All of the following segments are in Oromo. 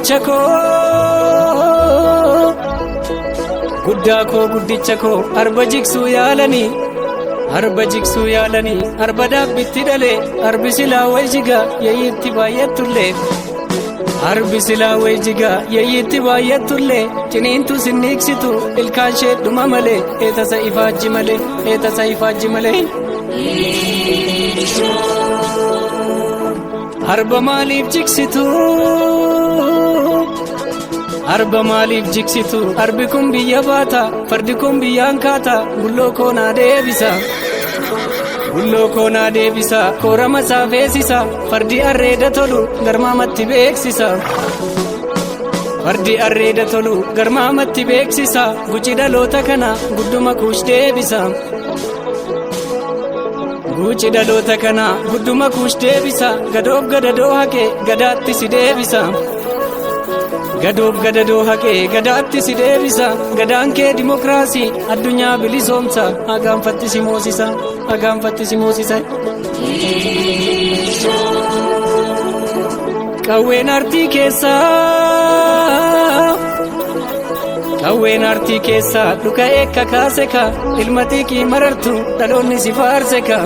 guddicha koo guddaa koo guddicha koo arba jigsuu yaalanii arba jigsuu yaalanii arba daabbitti dhalee arbi silaa wayi jigaa yeeyyitti baay'attullee arbi silaa wayi jigaa yeeyyitti baay'attullee ciniintu sinniiksitu ilkaan ishee dhuma malee eetasa ifaajji malee eetasa ifaajji malee. Arba maaliif jigsitu? Arba maaliif jigsitu? Arbi kun biyya baata, fardi kun biyyaan kaata, bulloo koo naa deebisa. Bulloo koo naa deebisa, koorama isaa feesisa, fardi arreeda tolu garmaamatti beeksisa. Fardi arreeda tolu garmaamatti beeksisa, guci dhaloota kana gudduma kuush deebisa. Guuci dhaloota kana gudduma kuush deebisa gadoof gadadoo haqee gadaatti si deebisa. Gadoof gadadoo haqee gadaatti si deebisa gadaan kee dimokiraasii addunyaa bilisoomsa hagaanfatti si moosisa hagaanfatti si moosisa. Qawween artii keessaa Qawween artii keessaa dhuka'ee kakaase ka ilma xiiqii marartu dhaloonni si faarse ka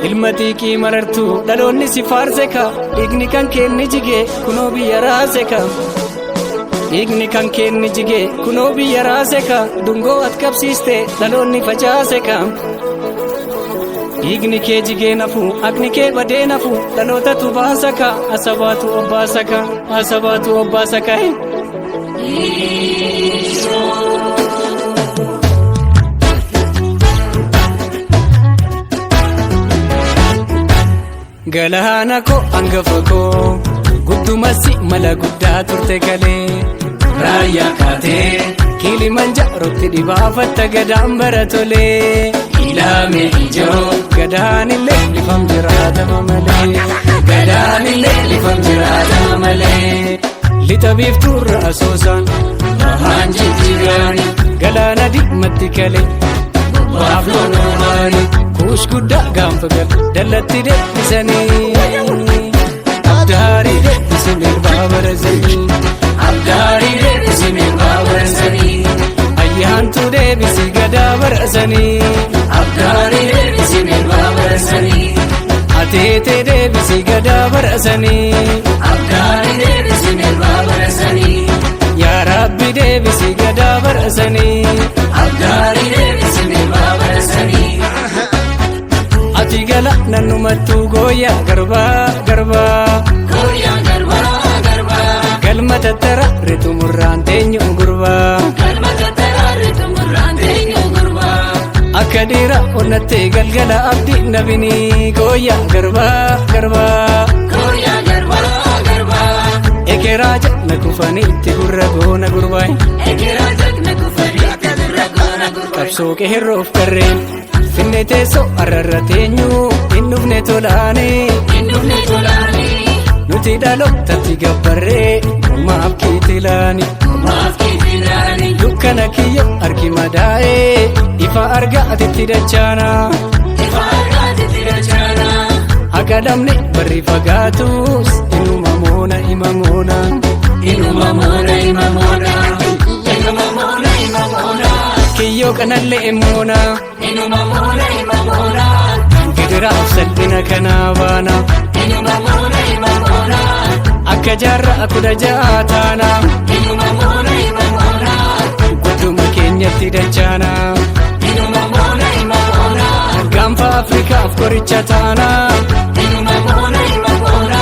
ilma xiiqii marartu dhaloonni si faarse ka dhiigni kan keenni jige kunoo biyya raase ka dhiigni kan keenni jige kunoo biyya raase ka dungoo at qabsiiste dhaloonni facaase ka dhiigni kee jigee nafu haqni kee badee nafu dhalootatu baasa ka asabaatu obbaasa ka asabaatu obbaasa ka. Galaana koo hangafa koo guddumasi mala guddaa turte kalee raayyaa kaatee Kilimanjaarotti dhibaafatta gadaan bara tolee ilaame ijoo gadaanillee lifam jiraatama malee gadaanillee lifam jiraatama malee lixa biiftuurra asoosaan bahaan jijjigaani galaana diimatti kalee bobbaaf loon obaani kuush guddaa gaanfa gal dallatti deebisanii abdaarii deebisin ilbaa barazanii abdaarii deebisin ilbaa barazanii ayyaantu deebisi gadaa barazanii abdaarii deebisin ilbaa barazanii ateetee deebisi gadaa barazanii abdaarii deebisin ilbaa barazanii yaa rabbi deebisi gadaa barazanii abdaarii deebisin ilbaa barazanii. Ati gala nannumattuu gooyaa garbaa garbaa. Gooyaa garbaa garbaa. Galma tattara ritumurraan teenyu gurbaa. Galma tattara ritumurraan teenyu gurbaa. Akka dhiira onnattee galgala abdii nabinii gooyaa garbaa garbaa. Gooyaa garbaa garbaa. Ekeraa jala kufanii itti gurra goona gurbaa. Ekeraa jala kufanii itti gurra goona gurbaa. Qabsoo qeerroof qarreen finne teessoo arrarra teenyu hin dhufne tolaanii. Hin dhufne tolaanii. Nuti dhalootatti gabbarree mormaaf kiitilaani. Mormaaf kiitilaani. Dukkana kiyya harki madaa'ee ifa argaatitti dachaana. Ifa argaatitti dachaana. Haqa dhabne barri fagaatus inuma moona ima moona. Inuma moona ima moona. Inuma moona ima moona. Kiyyoo kanallee moona. Inuma moona ima moona. Gidiraaf salphina kanaa baana. Inuma moona ima moona. Akka jaarraa 16 taana. Inuma moona ima moona. Gudduma keenyatti dachaana. Inuma moona ima moona. Gaanfa Afrikaaf qoricha taana. Inuma moona ima moona.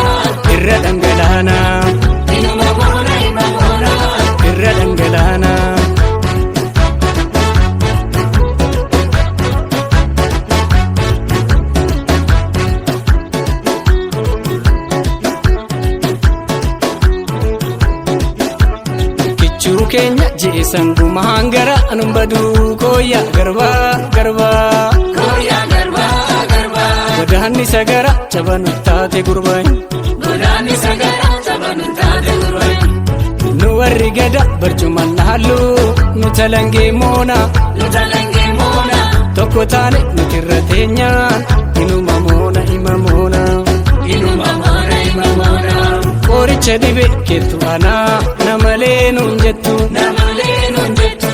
Irra dhangalaana. Inuma moona ima moona. Irra dhangalaana. Kichuu keenya jeesan gumaan gara anun baduu gooyaa garbaa garbaa. Gooyaa garbaa garbaa. Godaanni sagara cabanu taate gurbaan. Godaanni sagara cabanu taate gurbaan. Nu warri gada barcumaan halluu nu talangee moona. Nu talangee moona. Tokko taane nuti irra teenyaan inuma moona ima moona. Inuma moona ima moona. Qoricha. Qoricha dhibe keettu anaa namalee nuun jettu. Namalee nuun jettu.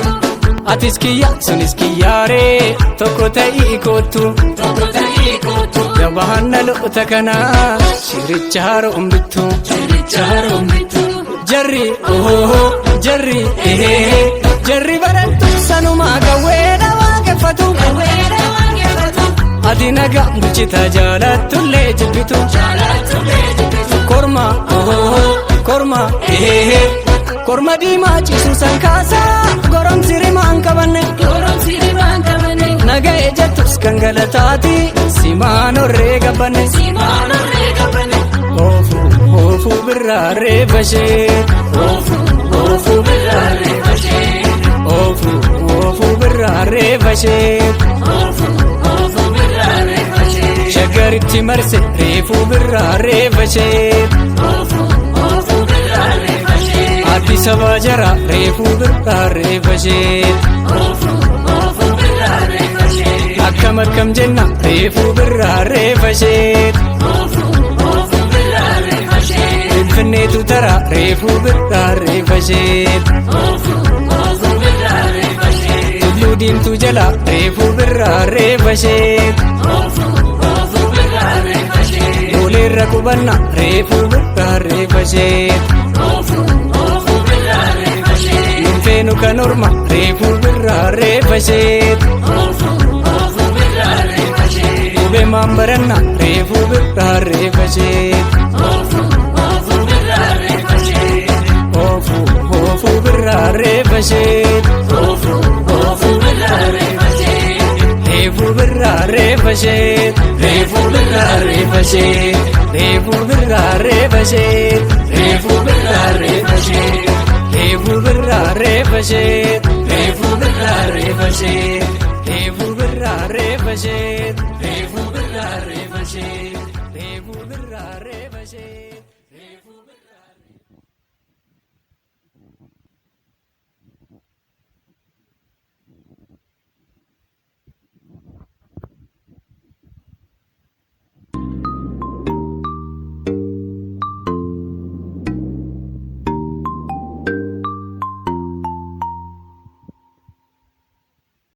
Atis kiyya sunis kiyyaaree tokko ta'ii koottu. Tokko ta'ii kootu. Gabaan dhaloota kanaa shiricha haroombitu. Shiricha haroombitu. Jarri ohoho jarri ehehe jarri barattu sanumaa qawweedha waaqeffatu. Qawweedha waaqeffatu. Ati nagaa bulchita jaalattullee jibbitu. Jaalatullee jibbitu. Korma ohoho korma ehehe korma diimaa ciisu san kaasaa goromsi rimaan qabanne. Goromsi rimaan qabane. Naga'e jettus kan galataati simaan horree gabbanne. Simaan horree qabane. Oofuu oofuu birraa reeffa ishee. Oofuu oofuu birraa reeffa ishee. Oofuu oofuu birraa reeffa ishee. Oofuu oofuu birraa reeffa ishee. Shaggaritti marse reefuu birraa reeffa ishee. Oofuu oofuu birraa reeffa ishee. Addis Ababa jara reefuu birraa reeffa ishee. Oofuu oofuu birraa reeffa ishee. Akkam akkam jenna reefuu birraa reeffa ishee. Oofuu oofuu birraa reeffa ishee. Finfinneetu tara reefuu birraa reeffa ishee. Oofuu oofuu birraa reeffa ishee. Tulluu diimtuu jala reefuu birraa reeffa ishee. Oofuu oofuu birraa reeffa ishee. Booleerra qubanna reefuu birraa reeffa ishee. Oofuu oofuu birraa reeffa ishee. Hinfeenu kan orma reefuu birraa reeffa ishee. Oofuu oofuu birraa reeffa ishee. Qubee maan baranna reefuu birraa reeffa ishee. Oofuu oofuu birraa reeffa ishee. Oofuu oofuu birraa reeffa ishee. Oofuu oofuu birraa reeffa ishee. Reefuu birraa reeffa ishee. Reefuu birraa reeffa ishee. Reefuu birraa reeffa ishee. Reefuu birraa reeffa ishee. Reefuu birraa reeffa ishee. Reefuu birraa reeffa ishee. Reefuu birraa reeffa ishee. Reefuu birraa reeffa ishee. Reefuu birraa reeffa ishee.